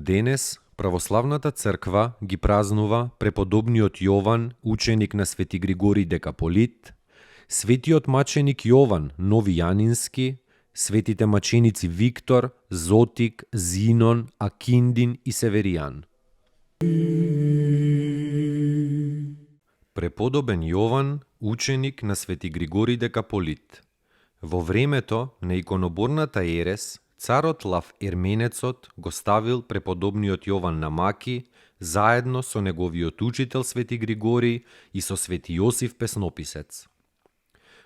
Денес православната црква ги празнува преподобниот Јован, ученик на свети Григорий Декаполит, светиот маченик Јован Новијанински, светите маченици Виктор, Зотик, Зинон, Акиндин и Северијан. Преподобен Јован, ученик на свети Григорий Декаполит. Во времето на иконоборната ерес, царот Лав Ерменецот го ставил преподобниот Јован на Маки, заедно со неговиот учител свети Григорий и со свети Јосиф Песнописец.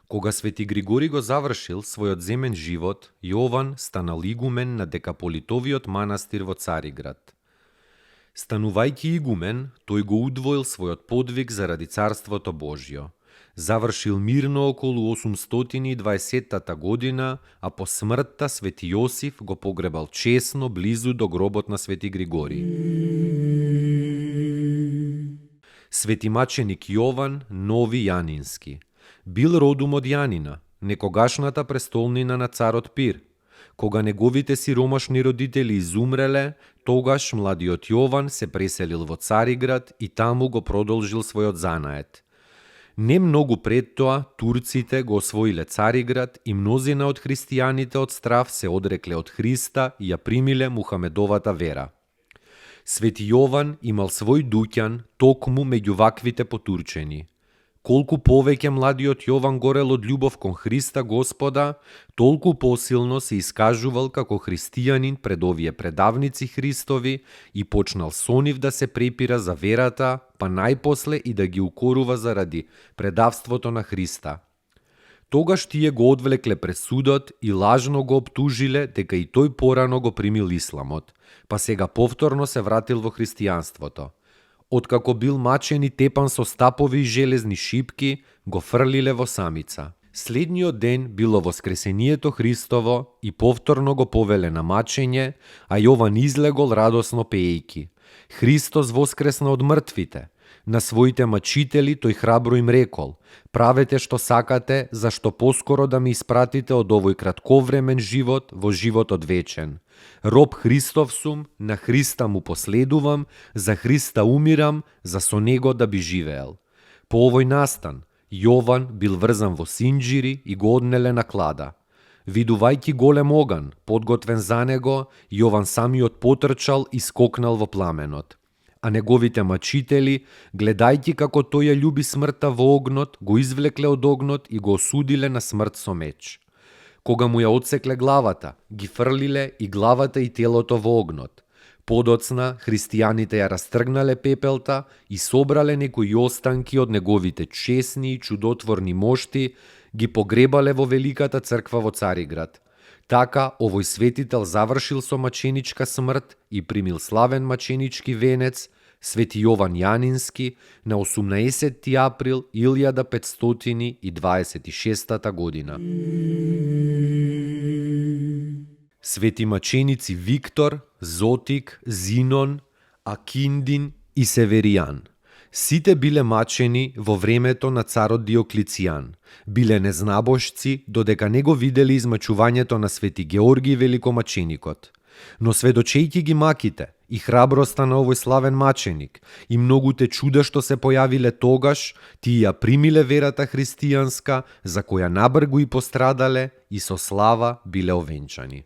Кога свети Григорий го завршил својот земен живот, Јован станал игумен на Декаполитовиот манастир во Цариград. Станувајќи игумен, тој го удвоил својот подвиг заради Царството Божјо. Завршил мирно околу 820 година, а по смртта свети Јосиф го погребал чесно близу до гробот на свети Григорий. Свети маченик Јован Новијанински бил родом од Јанина, некогашната престолнина на царот Пир. Кога неговите сиромашни родители изумреле, тогаш младиот Јован се преселил во Цариград и таму го продолжил својот занает. Не многу пред тоа, турците го освоиле Цариград и мнозина од христијаните од страв се одрекле од Христа и ја примиле Мухамедовата вера. Свети Јован имал свој дуќан токму меѓу ваквите потурчени. Колку повеќе младиот Јован горел од љубов кон Христа Господа, толку посилно се искажувал како христијанин пред овие предавници Христови и почнал со нив да се препира за верата, па најпосле и да ги укорува заради предавството на Христа. Тогаш тие го одвлекле пред судот и лажно го оптужиле дека и тој порано го примил исламот, па сега повторно се вратил во христијанството. Откако бил мачен и тепан со стапови и железни шипки, го фрлиле во самица. Следниот ден било воскресението Христово и повторно го повеле на мачење, а Јован излегол радосно пеејки. Христос воскресна од мртвите. На своите мачители тој храбро им рекол: правете што сакате, зашто поскоро да ме испратите од овој кратковремен живот во животот вечен. Роб Христов сум, на Христа му последувам, за Христа умирам, за со него да би живеел. По овој настан, Јован бил врзан во синџири и го однеле на клада. Видувајќи голем оган, подготвен за него, Јован самиот потрчал и скокнал во пламенот. А неговите мачители, гледајќи како тој ја љуби смртта во огнот, го извлекле од огнот и го осудиле на смрт со меч. Кога му ја одсекле главата, ги фрлиле и главата и телото во огнот. Подоцна, христијаните ја растргнале пепелта и собрале некои останки од неговите чесни и чудотворни мошти, ги погребале во Великата црква во Цариград. Така, овој светител завршил со маченичка смрт и примил славен маченички венец, свети Јован Јанински, на 18 април 1526 година. Свети маченици Виктор, Зотик, Зинон, Акиндин и Северијан. Сите биле мачени во времето на царот Диоклицијан. Биле незнабожци, додека не го видели измачувањето на свети Георгиј Великомаченикот. Но сведочејќи ги маките и храброста на овој славен маченик и многуте чуда што се појавиле тогаш, тие ја примиле верата христијанска, за која набргу и пострадале и со слава биле овенчани.